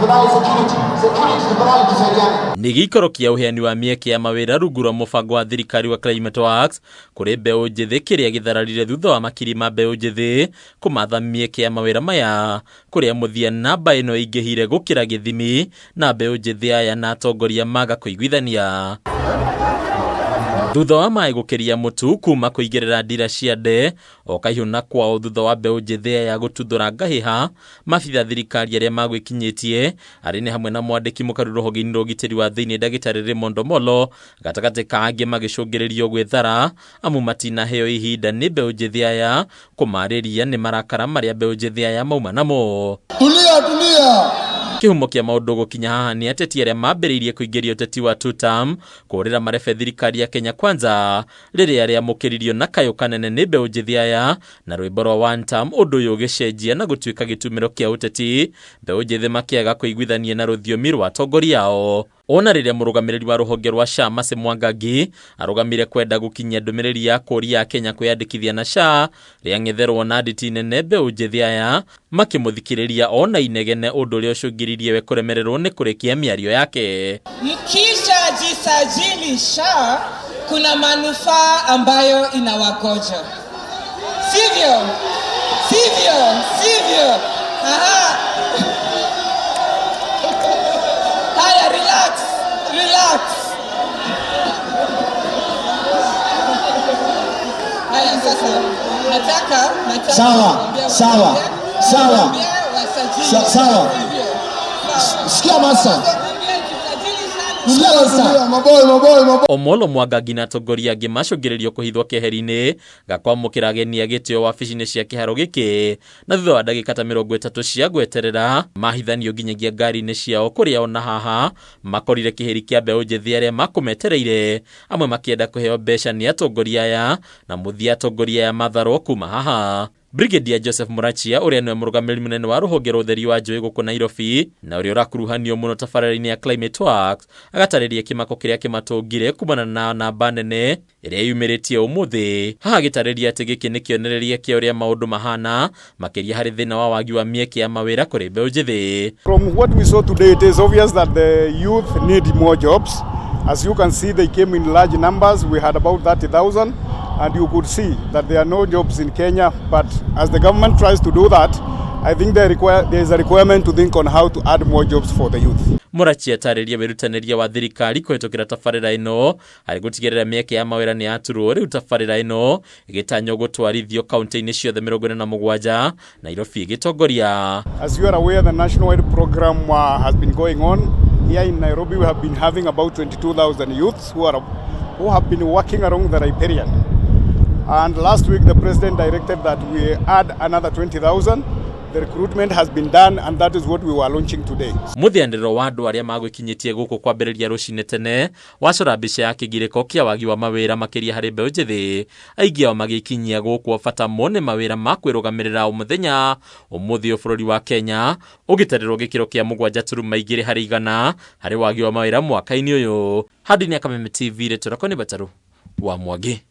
Tafadhali security, security tafadhali tusaidiane. Nĩ gĩikaro kĩa ũheani wa mĩeke ya mawĩra rungu rwa mũbango wa thirikari wa Climate Works kũrĩ mbeũ njĩthĩ kĩrĩa gĩthararire thutha wa makiri ma mbeũ njĩthĩ kũmatha mĩeke ya mawĩra maya kũrĩa mũthia namba ĩno ĩingĩhire gũkĩra gĩthimi na mbeũ njĩthĩ aya na atongoria maga kũiguithania. Thutha wa maĩ gũkĩria mũtu kuma kũigĩrĩra ndira cia nde o kaihũ na kwao thutha wa mbeũ njĩthĩ aya gũtuthũra ngahĩha maabitha thirikari arĩa magwĩkinyĩtie arĩ nĩ hamwe na mwandĩki mũkaru rũhonge-inĩ rwa ũgitĩri wa thĩinĩ ndagĩtarĩ Raymond Omolo gatagatĩ ka angĩ magĩcũngĩrĩrio gwĩthara amu matinaheo ihinda nĩ mbeũ njĩthĩ aya kũmarĩria nĩ marakara marĩa mbeũ njĩthĩ aya mauma namo. Tulia, tulia. Kĩhumo kĩa maũndũ gũkinya haha nĩ ateti arĩa mambĩrĩirie kũingĩria ũteti wa two term kũrĩra marebe thirikari ya Kenya Kwanza rĩrĩa rĩamũkĩririo na kayũ kanene nĩ mbeũ njĩthĩ aya na rwĩmbo rwa one term ũndũ ũyũ ũgĩcenjia na gũtuĩka gĩtumĩro kĩa ũteti mbeũ njĩthĩ makĩaga kũiguithania na rũthiomi rwa atongoria ao. Ona rĩrĩa mũrũgamĩrĩri wa rũhonge rwa SHA Mercy Mwangangi arũgamire kwenda gũkinyia ndũmĩrĩri ya kũria Akenya kwĩyandĩkithia na SHA rĩang'etherwo na nditi nene mbeũ njĩthĩ aya makĩmũthikĩrĩria ona inegene ũndũ ũrĩa ũcũngĩrĩirie we kũremererwo nĩ kũrĩkia mĩario yake. Mkisha jisajili SHA kuna manufaa ambayo inawagoja, sivyo? Sivyo? Sivyo? Aha. Haya, relax, relax. Haya, sasa nataka Sawa, kuambia sawa, sawa. kuambia wasajili, Sawa. sivyo? Sawa. Sikia masa. Kuambia jisajili sana. Sikia masa. Maboy, maboy, maboy. Omolo Mwangangi na atongoria angĩ macũngĩrĩrio kũhithwo keheri-inĩ ga kwamũkĩra ageni a gĩtĩo wabici-inĩ cia kĩharo gĩkĩ na thutha wa ndagĩka ta 30 cia gweterera mahithanio nginyagia ngari-inĩ ciao kũrĩa ona haha makorire kĩhĩri kĩa mbeũ njĩthĩ arĩa makũmetereire amwe makĩenda kũheo mbeca nĩ atongoria aya na mũthia atongoria aya matharwo kuma haha. Brigadier Joseph Murachia ũrĩa nĩwe mũrũgamĩrĩri mũnene wa rũhonge rwa ũtheri wa njũĩ gũkũ Nairobi na ũrĩa ũrakuruhanio mũno tabarĩra-inĩ ya Climate Works agatarĩria kĩmako kĩrĩa kĩmatũngire kumana na namba nene ĩrĩa yumĩrĩtie ũmũthĩ. Haha agĩtarĩria atĩ gĩkĩ nĩ kĩonereria kĩa ũrĩa maũndũ mahana makĩria harĩ thĩna wa wagi wa mĩeke ya mawĩra kũrĩ mbeũ njĩthĩ. From what we saw today, it is obvious that the youth need more jobs. As you can see, they came in large numbers. We had about 30,000, and you could see that there are no jobs in Kenya. But as the government tries to do that, I think there is a requirement to think on how to add more jobs for the youth. Mũrachi atarĩria wĩrutanĩria wa thirikari kũhĩtũkĩra tabarĩra ĩno harĩ gũtigĩrĩra mĩeke ya mawĩra nĩ yaturwo. Rĩu tabarĩra ĩno ĩgĩtanywo gũtwarithio kaunti-inĩ ciothe 47 Nairobi ĩgĩtongoria. As you are aware, the nationwide program has been going on. Here in Nairobi, we have been having about 22,000 youths who have been working along the riparian. And last week, the president directed that we add another 20,000. The recruitment has been done, and that is what we were launching today. Mũthĩanĩrĩro wa andũ arĩa magwĩkinyĩtie gũkũ kwambĩrĩria rũcinĩ tene wacora mbica ya kĩgirĩko kĩa wagi wa mawĩra makĩria harĩ mbeũ njĩthĩ aingĩ ao magĩkinyia gũkũ bata mone mawĩra ma kwĩrũgamĩrĩra o mũthenya. Ũmũthĩ ũyũ bũrũri wa Kenya ũgĩtarĩrwo gĩkĩro kĩa 7.2 harĩ igana harĩ wagi wa mawĩra mwaka-inĩ ũyũ. Handũ-inĩ ya Kameme TV rĩtwa rĩakwa nĩ Batarũ wa Mwangi.